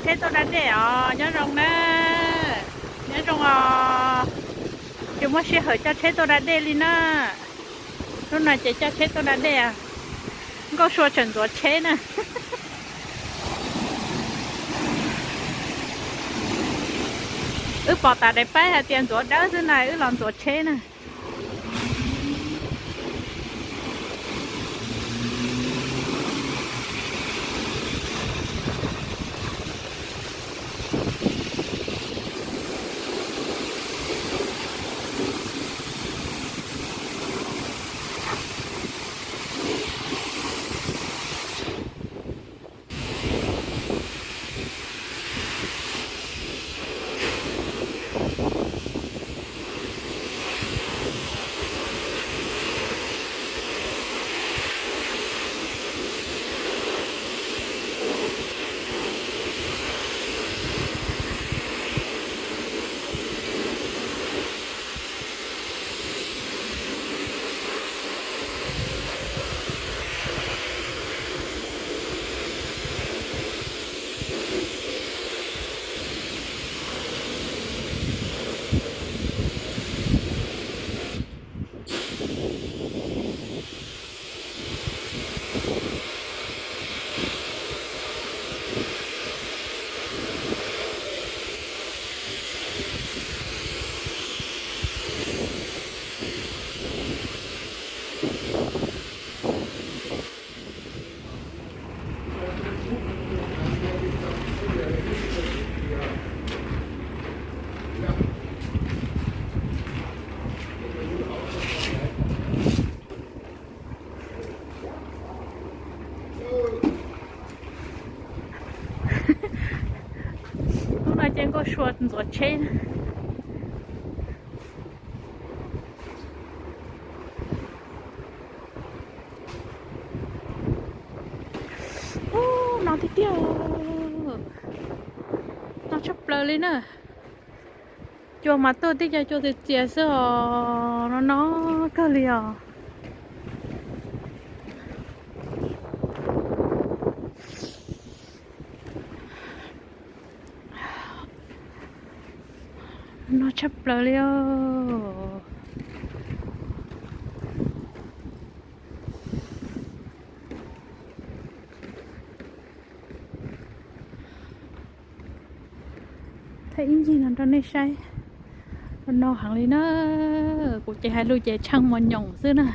Tsheb tuaj da dej os, nyob zoo na, nyob zoo os. Ces muaj sij hawm coj tsheb tuaj da dej li na. Hnub no ces coj tsheb tuaj da dej, Nkauj Sua tseem ntxuav tsheb na. Wb pom tas daim paib hais tias ntxuav dawb xwb na, wb los ntxuav tsheb na. Hnub no ces Nkauj Sua ntxuav tsheb. Ub, no tiag tiag, no tshaj plaws li na. Cua mas tuaj tib co cua txias txias xwb os, no no kawg li os. No tshaj plaws li os. Thaij ib ncig no rau nej saib, no heev li na. Kuv ces hais lus ces tshee mos nyoos xwb na.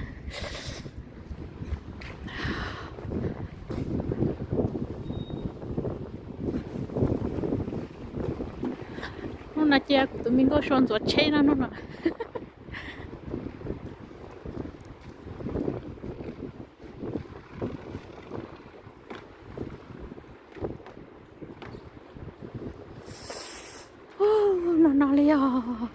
Hnub no cia kuv tus me Nkauj Sua ntxuav tsheb no hnub no. No no li os.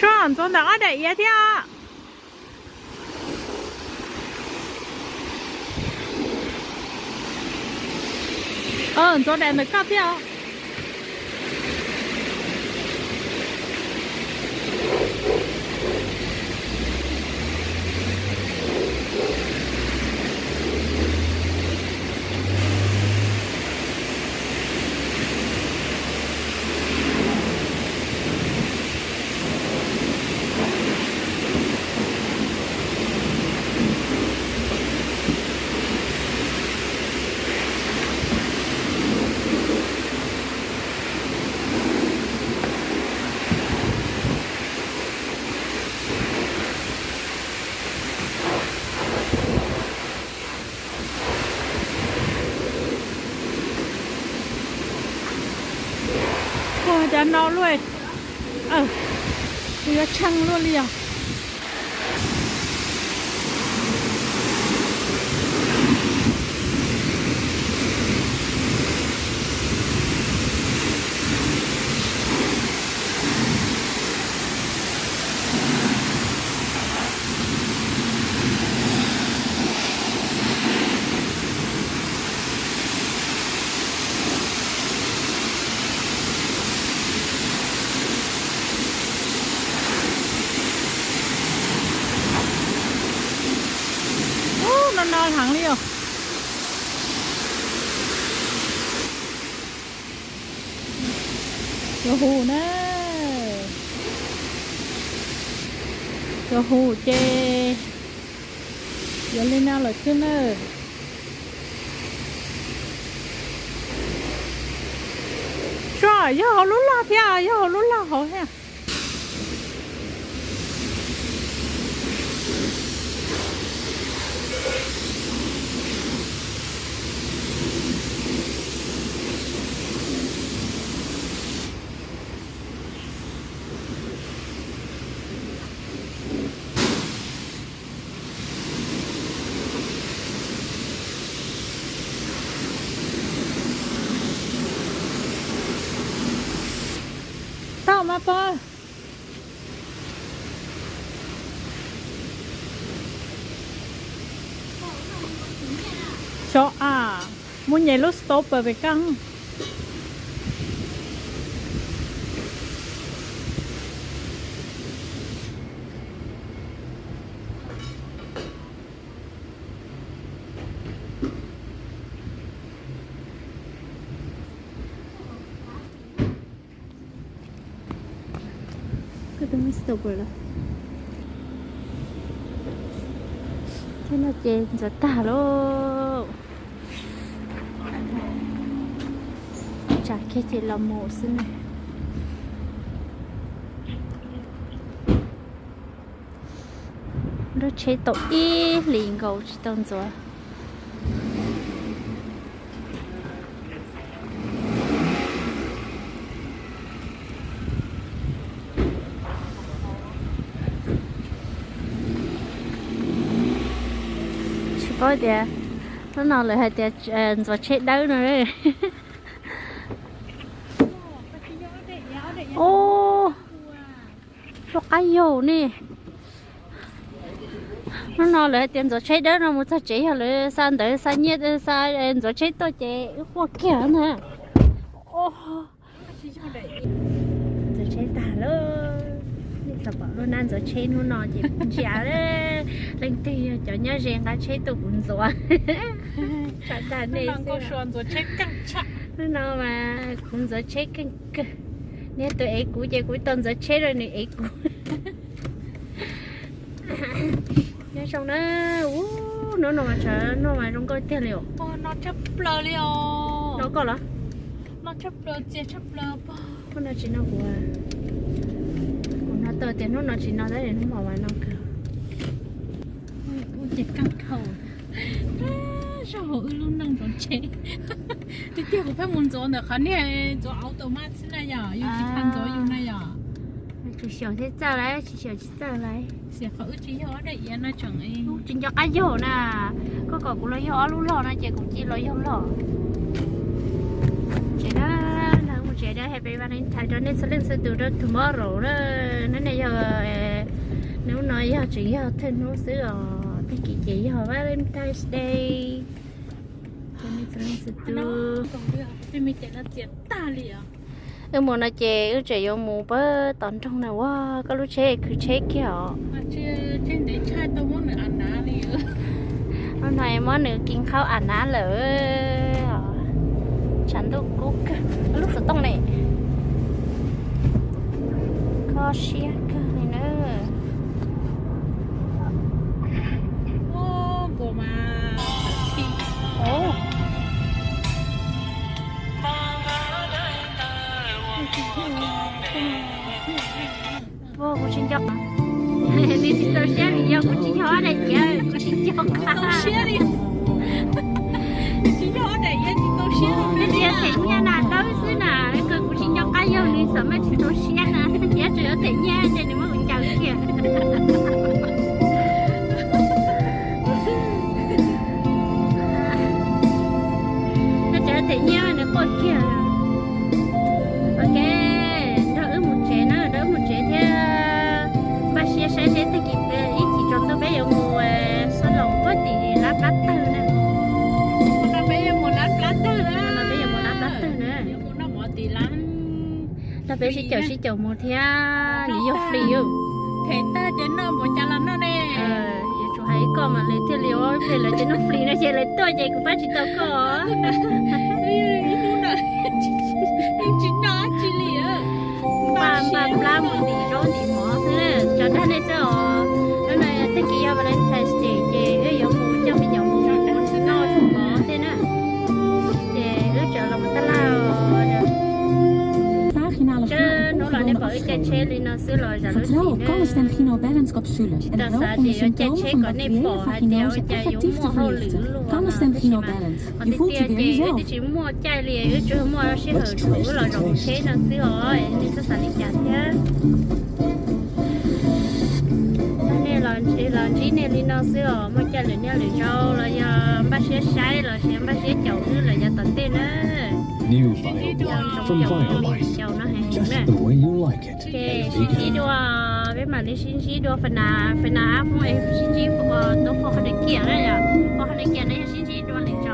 Sua ntxuav ntawm ob daim iav thiab. Ntxuav daim ntawm koj thiab. Ua cas no luaj, kuv yuav tshee luaj li os. heev li os. Cua hu na. Cua hu ces yuav li no lawm xwb na. Tsuas yog hauv lub log thiab, yog hauv lub log hauv thiab. Tau mas pog. Xyov a, muaj nyem lub stove pem koj. Koj tus me stove lawm. Thiab no ces ntxuav tag lauj. Tsam kiag ces los mus xwb na. Nrog tsheb tau ib hlis nkaus tsis tau ntxuav. Tsis paub tias hnub no lawv hais tias ntxuav tsheb dawb no. Ub, lub qab yaug ne. Hnub no lawv hais tias ntxuav tsheb dawb no mus txog tsev yog lawv xa ntawv xa nyiaj xa ntxuav tsheb tuaj ces wb quaj kiag na. Ntxuav tsheb tag lawm. Txog pom lub nab ntxuav tsheb hnub no ces ntsia leej twg yog cov nyob ze nqa tsheb tuaj kuv ntxuav. Tshav tag nej xwb. Hnub no mas kuv ntxuav tsheb keej kawg. Niag tus ev kuv ces kuv tau ntxuav tsheb rau nws ev kuv. Nyob zoo na. Ub, hnub no mas tshav no mas zoo nkauj tiag li os. No tshaj plaws li os. No koj los? No tshaj plaws, txias tshaj plaws pog. Hnub no tsis no kuv, kuv hnov tau tias hnub no tsis no tab sis hnub no mas no kawg. Ub, ces kaj khau. Zaj hauv wb lub neej ntxuav tsheb. Tiag tiag kuv pheej mus ntxuav ntawm qhov niag ntxuav automat xwb na yom, yus tsis tau ntxuav yus na yom. Tsis xyaum thiaj txawj lawm, tsis xyaum tsis txawj lawm. Xiam qhov wb tsis yog ob daim iav no tseem, tsis nco qab yaug na. Koj kom kuv los yog ob lub log no ces kuv cia los yog log. Tsev na, mus tsev na, Happy Valentine rau nej txhua leej txhua tus rau tomorrow na. Hnub no yog, hnub no yog tseem yog thawj hnub xwb os, tag kis ces yog Valentine's Day. Wb mus no ces wb tseem yuav mus pab tom nroog na. Ua koj lub tsheb khwv tsheb kiag os. Hnub no muab nws kis qhaub a nab lawm. Tshav ntuj kub kawg, lub xov tooj ne. Kho siab kawg li na. Kuv tsis nco, nws tsis txaus siab vim yog kuv tsis yog ob daim iav, kuv tsis nco qab. Nws tsis yog ob daim iav tsis txaus siab, nws tsis yog them nyiaj na, dawb xwb na, kawg kuv tsis nco qab yog nws xam maj tsis txaus siab na, thiab tsuas yog them nyiaj ces nws muab kuv ncaws kiag. Nws tseem them nyiaj nws quaj kiag. Ok, nrog wb mus tsev na, nrog wb mus tsev thiab npaj siab saib seb tag kis ib chim tsaus ntuj peb yuav mus xab loos puag tim lab plab tawg na. Peb yuav mus lab plab tawg na. Peb yuav mus lab plab tawg na. Nrog peb sib caum sib caum mus thiab, nws yog free. Them tag ces noj npaum cas los noj ne. Yuav tsum Ib koj mas lawv thiaj li ua phem lawv ces noj flis no ces lawv tuaj ces kuv pab tsis tau koj. Npaj npaj plab mus ntim zaub ntim mov xwb na, tso dag nej xwb os. Hnub no tag kis yog Valentine's Day ces wb yuav mus coj me nyuam mus noj mov thiab na. Ces wb tseem los mus tab laj os. Hnub los nej pom wb caij tsheb li no xwb los zam lub txim na. Tsis tau xav tias yuav caij tsheb kom nej pom hais tias ua cas yuav muaj hauj lwm luaj no, tab sis mas qhov tiag tiag ces wb twb tsis muaj caij li, wb tsuas muaj sij hawm thaum wb los zaum tsheb no xwb os, nej txhob xav li cas thiab. Nej los ntsib nej li no xwb os, muaj caij lwm niaj lwm zaus los yog npaj siab saib los sis npaj siab caum wb los yav tom ntej na. Caum no heev na. Ces sib ntsib dua, peb mam li sib ntsib dua, fais nas fais nas ab foob es sib ntsib tau fo qhov daim kiam na yom, fo qhov daim kiam na yog sib ntsib dua lwm zaus.